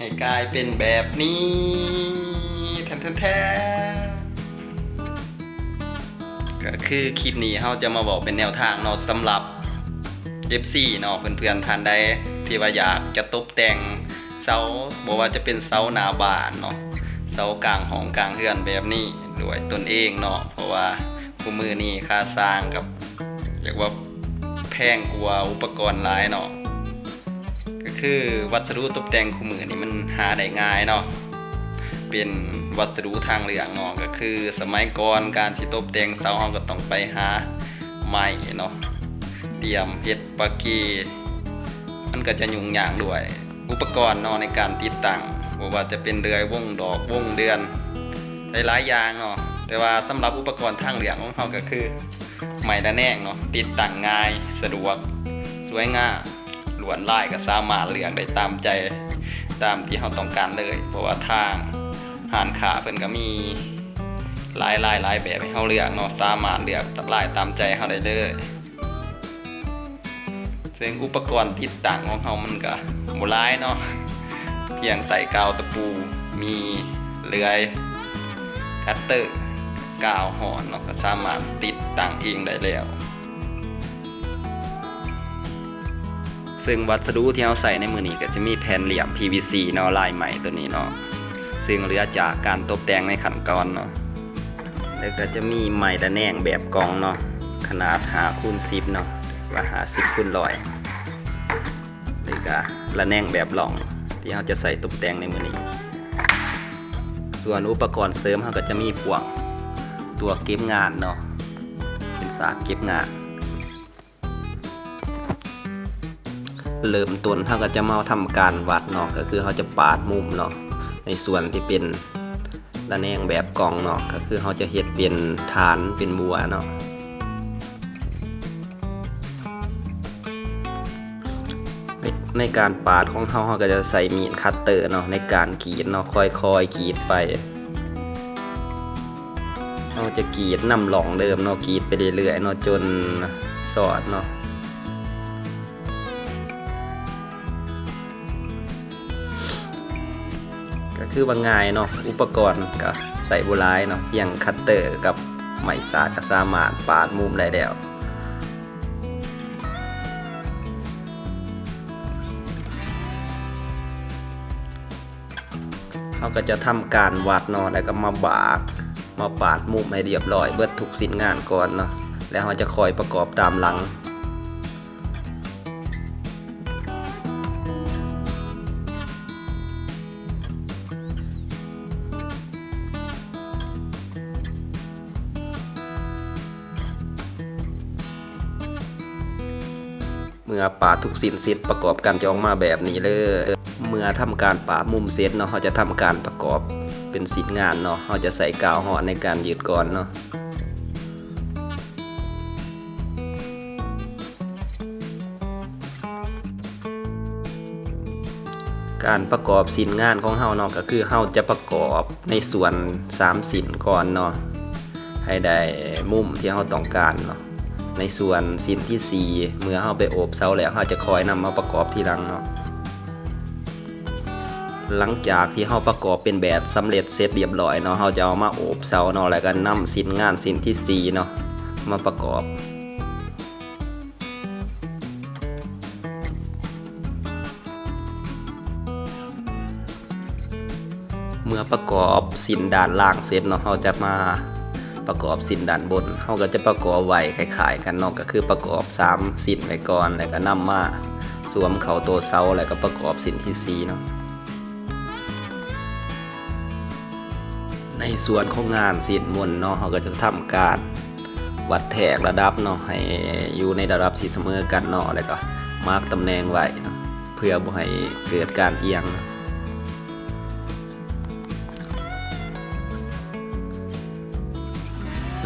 ໃຫ້ກາຍເປັນແບບນີ້ ແທນໆໆ ກໍຄືຄລິບນີ້ເຮົາຈະມາເວົ້າເປັນແນວທາງເນາະ ສຳລັບເອັຟຊີເນາະ ເພື່ອນໆທ່ານໃດທີ່ວ່າຢາກຈະຕົບແຕ່ງເສົາ ບໍ່ວ່າຈະເປັນເສົາໜ້າບ້ານເນາະ ເສົາກາງຫ້ອງກາງເຮືອນແບບນີ້ດ້ວຍຕົນເອງເນາະ ເພາະວ່າ ຄູ່ມື້ນີ້ຄ່າສ້າງກັບ ຢາກວ່າແພງກວ່າອຸປະກອນຫຼາຍເນາະ ກໍຄືວັດສະດຸຕົບແຕ່ງຄູ່ມື້ນີ້ມັນຫາໄດ້ງ່າຍເນາະ ເປັນວັດສະດຸທາງເລືອກເນາະ ກໍຄືສະໄໝກ່ອນການຊິຕົບແຕ່ງເສົາ ເຮົາກໍຕ້ອງໄປຫາໄມ້ເນາະ ຕຽມເຮັດປະເກ ມັນກໍຈະຫຍຸ້ງຍາກດ້ວຍ ອຸປະກອນເນາະ ໃນການຕິດຕັ້ງ ບໍ່ວ່າຈະເປັນເລື່ອຍ ວົງດອກ ວົງເດືອນ ຫຼາຍໆຢ່າງເນາະ ແຕ່ວ່າສຳລັບອຸປະກອນທາງເລືອກຂອງເຮົາກໍຄື ໄມ້ລະແນງເນາະ ຕິດຕັ້ງງ່າຍ ສະດວກ ສວຍງາມ ລວດລາຍກໍສາມາດເລືອກໄດ້ຕາມໃຈ ຕາມທີ່ເຮົາຕ້ອງການເລີຍ ເພາະວ່າທາງຮ້ານຄ້າເພິ່ນກໍມີຫຼາຍລາຍຫຼາຍແບບໃຫ້ເຮົາເລືອກເນາະ ສາມາດເລືອກລາຍຕາມໃຈເຮົາໄດ້ເລີຍ. ເຊິ່ງອຸປະກອນຕິດຕັ້ງຂອງເຮົາມັນກະບໍ່ຫຼາຍເນາະ ພຽງໃຊ້ກາວຕະປູ ມີເລື່ອຍ ຄັດເຕີ ກາວຮ້ອນເນາະ ກະສາມາດຕິດຕັ້ງເອງໄດ້ແລ້ວ. ເຊິ່ງວັດສະດຸທີ່ເຮົາໃຊ້ໃນມື້ນີ້ກະຈະມີແຜ່ນຫຼ່ຽມ ພີວີຊີ ເນາະ ລາຍໄມ້ໂຕນີ້ເນາະ ເຊິ່ງເຫຼືອຈາກການຕົບແຕ່ງໃນຂັ້ນກ່ອນເນາະ. ແລ້ວກໍຈະມີໄມ້ລະແນງແບບກ່ອງເນາະ ຂະໜາດຫ້າຄູນສິບເນາະ ວ່າຫ້າສິບຄູນຮ້ອຍ ແລ້ວກໍລະແນງແບບລ່ອງ ທີ່ເຮົາຈະໃຊ້ຕົບແຕ່ງໃນມື້ນີ້. ສ່ວນອຸປະກອນເສີມ ເຮົາກໍຈະມີພວກຕົວເກັບງານເນາະ ເປັນສາກເກັບງານ. ເລີ່ມຕົ້ນເຮົາກໍຈະມາທຳການວັດເນາະ ກໍຄືເຮົາຈະປາດມຸມເນາະ ໃນສ່ວນທີ່ເປັນລະແນງແບບກ່ອງເນາະ ກໍຄືເຮົາຈະເຮັດເປັນຖານ ເປັນບົວເນາະ. ໃນ ໃນການປາດຂອງເຮົາ ເຮົາກໍຈະໃຊ້ມີດຄັດເຕີເນາະ ໃນການກຣີດເນາະ ຄ່ອຍໆກຣີດໄປ. ເຮົາຈະກຣີດນຳຮ່ອງເດີມເນາະ ກຣີດໄປເລື້ອຍໆເນາະ ຈົນສອດເນາະ ກໍຄືວ່າງ່າຍເນາະ ອຸປະກອນກໍໃຊ້ບໍ່ຫຼາຍເນາະ ພຽງຄັດເຕີກັບໄມ້ສາກກໍສາມາດປາດມຸມໄດ້ແລ້ວ. ເຮົາກໍຈະທຳການວັດເນາະ ແລ້ວກໍມາບາກ ມາປາດມຸມໃຫ້ລຽບຮ້ອຍເບິດທຸກຊິ້ນງານກ່ອນເນາະ ແລ້ວເຮົາຈະຄ່ອຍປະກອບຕາມຫຼັງ. ເມື່ອປາດທຸກຊິ້ນເສັດ ປະກອບກັນຈະອອກມາແບບນີ້ເລີຍ. ເມື່ອທຳການປາດມຸມເສັດເນາະ ເຮົາຈະທຳການປະກອບເປັນຊິ້ນງານເນາະ ເຮົາຈະໃຊ້ກາວຮ້ອນໃນການຍືດກ່ອນເນາະ. ການປະກອບຊິ້ນງານຂອງເຮົາເນາະ ກໍຄືເຮົາຈະປະກອບໃນສ່ວນສາມຊິ້ນກ່ອນເນາະ ໃຫ້ໄດ້ມຸມທີ່ເຮົາຕ້ອງການເນາະ. ໃນສ່ວນຊິ້ນທີສີ່ ເມື່ອເຮົາໄປໂອບເສົາແລ້ວ ເຮົາຈະຄ່ອຍນຳມາປະກອບທີຫຼັງເນາະ. ຫຼັງຈາກທີ່ເຮົາປະກອບເປັນແບບສຳເລັດເສັດລຽບຮ້ອຍເນາະ ເຮົາຈະເອົາມາໂອບເສົາເນາະ ແລ້ວກໍນຳຊິ້ນງານຊິ້ນທີສີ່ເນາະ ມາປະກອບ. ເມື່ອປະກອບຊິ້ນດ້ານລ່າງເສັດເນາະ ເຮົາຈະມາປະກອບຊິ້ນດ້ານບົນ. ເຮົາກໍຈະປະກອບໄວ້ຄ້າຍໆກັນເນາະ ກໍຄືປະກອບສາມຊິ້ນໄວ້ກ່ອນ ແລ້ວກໍນຳມາສວມເຂົ້າໂຕເສົາ ແລ້ວກໍປະກອບຊິ້ນທີສີ່ເນາະ. ໃນສ່ວນຂອງງານຊິ້ນບົນເນາະ ເຮົາກໍຈະທຳການວັດແທກລະດັບເນາະ ໃຫ້ຢູ່ໃນລະດັບທີ່ສະເໝີກັນເນາະ ແລ້ວກໍມາກຕຳແໜ່ງໄວ້ເນາະ ເພື່ອບໍ່ໃຫ້ເກີດການອຽງ.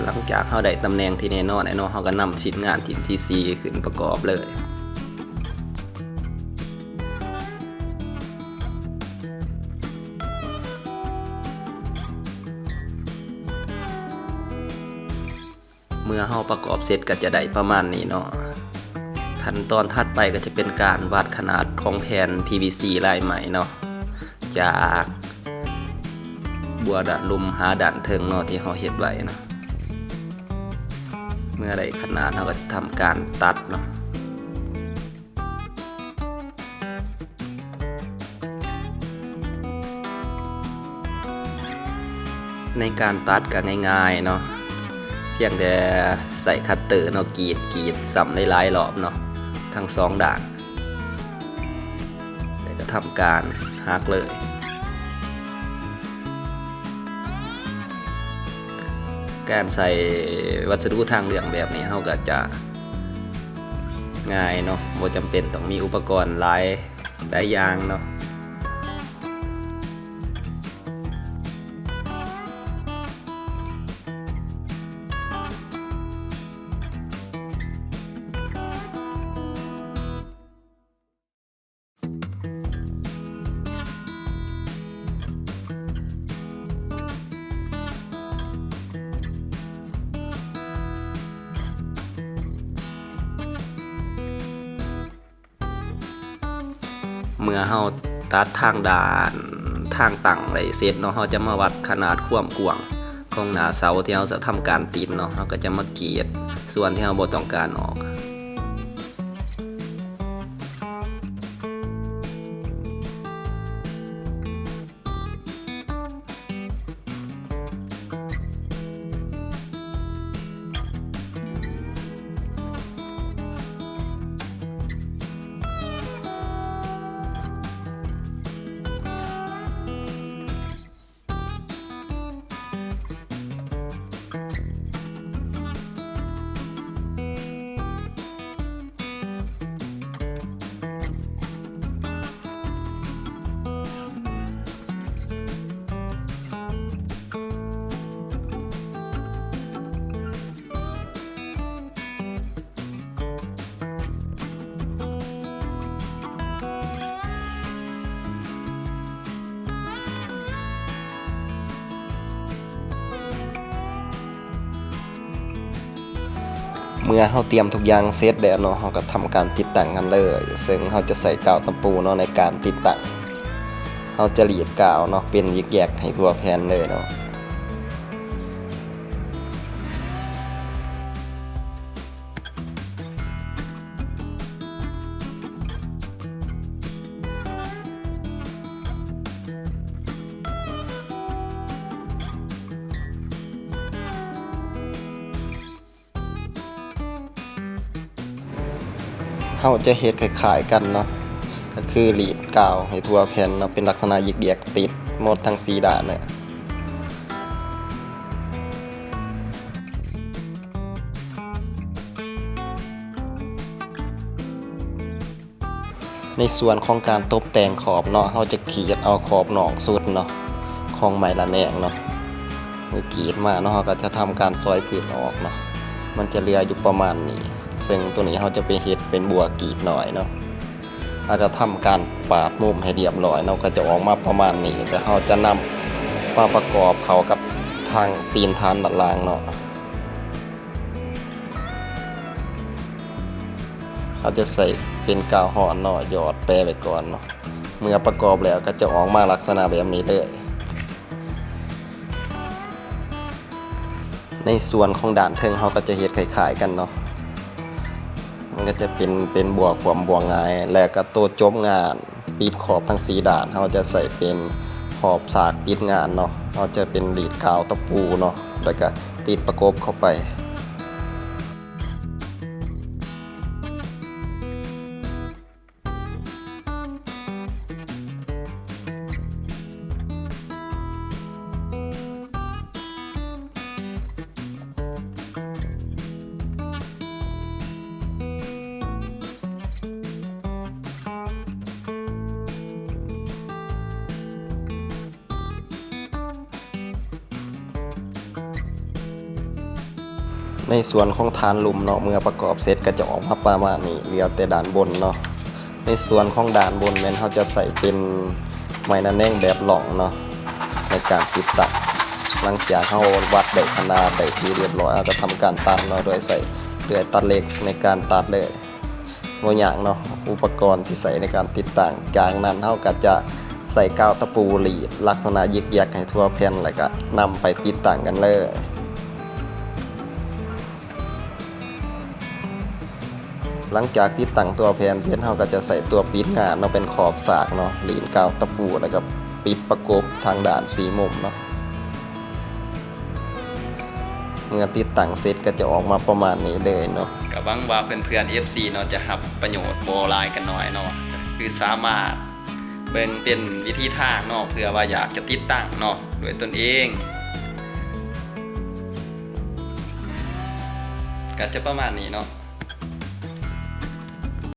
ຫຼັງຈາກເຮົາໄດ້ຕຳແໜ່ງທີ່ແນ່ນອນແລ້ວເນາະ ເຮົາກໍນຳຊິ້ນງານຊິ້ນທີສີ່ຂຶ້ນປະກອບເລີຍ. ເມື່ອເຮົາປະກອບເສັດກໍຈະໄດ້ປະມານນີ້ເນາະ. ຂັ້ນຕອນຖັດໄປກໍຈະເປັນການວັດຂະໜາດຂອງແຜ່ນ ພີວີຊີ ລາຍໄມ້ເນາະ. ຈາກບົວດ້ານລຸ່ມຫາດ້ານເທິງເນາະ ທີ່ເຮົາເຮັດໄວ້ນະ. ເມື່ອໄດ້ຂະໜາດ ເຮົາກໍຈະທຳການຕັດເນາະ. ໃນການຕັດກໍງ່າຍໆເນາະ, ພຽງແຕ່ໃຊ້ຄັດເຕີເນາະ ກຣີດ ກຣີດຊ້ຳຫຼາຍໆລອບເນາະ ທັງສອງດ້ານ ແລ້ວກໍທຳການຫັກເລີຍ. ການໃຊ້ວັດສະດຸທາງເລື່ອງແບບນີ້ ເຮົາກໍຈະງ່າຍເນາະ, ບໍ່ຈຳເປັນຕ້ອງມີອຸປະກອນຫຼາຍ ຫຼາຍຢ່າງເນາະ. ເມື່ອເຮົາຕັດທາງດ້ານທາງຕັ້ງໄດ້ເສັດເນາະ, ເຮົາຈະມາວັດຂະໜາດຄວາມກວ້າງຂອງໜ້າເສົາທີ່ເຮົາຈະທຳການຕິດເນາະ, ເຮົາກໍຈະມາກຣີດສ່ວນທີ່ເຮົາບໍ່ຕ້ອງການອອກ. ເມື່ອເຮົາຕຽມທຸກຢ່າງເສັດແລ້ວເນາະ, ເຮົາກໍທຳການຕິດຕັ້ງກັນເລີຍ, ເຊິ່ງເຮົາຈະໃຊ້ກາວຕະປູເນາະໃນການຕິດຕັ້ງ. ເຮົາຈະລີດກາວເນາະ ເປັນຢິກແຢກໃຫ້ທົ່ວແຜ່ນເລີຍເນາະ. ເຮົາຈະເຮັດຄ້າຍໆກັນເນາະ, ກໍຄືລີດກາວໃຫ້ທົ່ວແຜ່ນເນາະ, ເປັນລັກສະນະຢິກແຢກຕິດໝົດທັງສີ່ດ້ານເລີຍ. ໃນສ່ວນຂອງການຕົບແຕ່ງຂອບເນາະ, ເຮົາຈະກຣີດເອົາຂອບນອກສຸດເນາະ ຂອງໄມ້ລະແນງເນາະ. ເມື່ອກຣີດມາເນາະ, ເຮົາກໍຈະທຳການຊອຍພື້ນອອກເນາະ, ມັນຈະເຫຼືອຢູ່ປະມານນີ້. ເຊິ່ງໂຕນີ້ເຮົາຈະໄປເຮັດເປັນບົວກຣີດນ້ອຍເນາະ. ເຮົາຈະທຳການປາດມຸມໃຫ້ລຽບຮ້ອຍເນາະ, ກໍຈະອອກມາປະມານນີ້. ແລ້ວເຮົາຈະນຳມາປະກອບເຂົ້າກັບທາງຕີນຖານດ້ານລ່າງເນາະ. ເຮົາຈະໃສ່ເປັນກາວຮ້ອນເນາະ, ຢອດແປະໄວ້ກ່ອນເນາະ. ເມື່ອປະກອບແລ້ວກໍຈະອອກມາລັກສະນະແບບນີ້ເລີຍ. ໃນສ່ວນຂອງດ້ານເທິງເຮົາກໍຈະເຮັດຄ້າຍໆກັນເນາະ, ມັນກໍຈະເປັນ ເປັນບົວຂວ້ຳບົວຫງາຍ. ແລ້ວກໍໂຕຈົບງານ ປິດຂອບທັງສີ່ດ້ານ ເຮົາຈະໃສ່ເປັນຂອບສາກປິດງານເນາະ, ເຮົາຈະເປັນລີດກາວຕະປູເນາະ ແລ້ວກະຕິດປະກົບເຂົ້າໄປ. ໃນສ່ວນຂອງຖານລຸ່ມເນາະ, ເມື່ອປະກອບເສັດກໍຈະອອກມາປະມານນີ້, ເຫຼືອແຕ່ດ້ານບົນເນາະ. ໃນສ່ວນຂອງດ້ານບົນແມ່ນເຮົາຈະໃສ່ເປັນໄມ້ລະແນງແບບລ່ອງເນາະ ໃນການຕິດຕັ້ງ. ຫຼັງຈາກເຮົາວັດໄດ້ຂະໜາດໄດ້ທີ່ຮຽບຮ້ອຍ, ເຮົາກໍທຳການຕັດເນາະ ໂດຍໃຊ້ເລື່ອຍຕັດເຫຼັກໃນການຕັດເລີຍ. ບໍ່ຍາກເນາະ ອຸປະກອນທີ່ໃຊ້ໃນການຕິດຕັ້ງ. ຈາກນັ້ນເຮົາກໍຈະ ໃສ່ກາວຕະປູລີດລັກສະນະຫຍິກແຢກໃຫ້ທົ່ວແຜ່ນ ແລ້ວກະນຳໄປຕິດຕັ້ງກັນເລີຍ. ຫຼັງຈາກຕິດຕັ້ງຕົວແຜ່ນເສັດ ເຮົາກໍຈະໃສ່ຕົວປິດງານເນາະ ເປັນຂອບສາກເນາະ ລີດກາວຕະປູ ແລ້ວກໍປິດປະກົບທາງດ້ານສີ່ມຸມເນາະ. ເມື່ອຕິດຕັ້ງເສັດກໍຈະອອກມາປະມານນີ້ເລີຍເນາະ. ກໍຫວັງວ່າເພື່ອນໆ ເອັຟຊີ ເນາະ ຈະຮັບປະໂຫຍດບໍ່ຫຼາຍກໍໜ້ອຍເນາະ ຄືສາມາດເບິ່ງເປັນວິທີທາງເນາະ ເພື່ອວ່າຢາກຈະຕິດຕັ້ງເນາະດ້ວຍຕົນເອງ. ກໍຈະປະມານນີ້ເນາະ.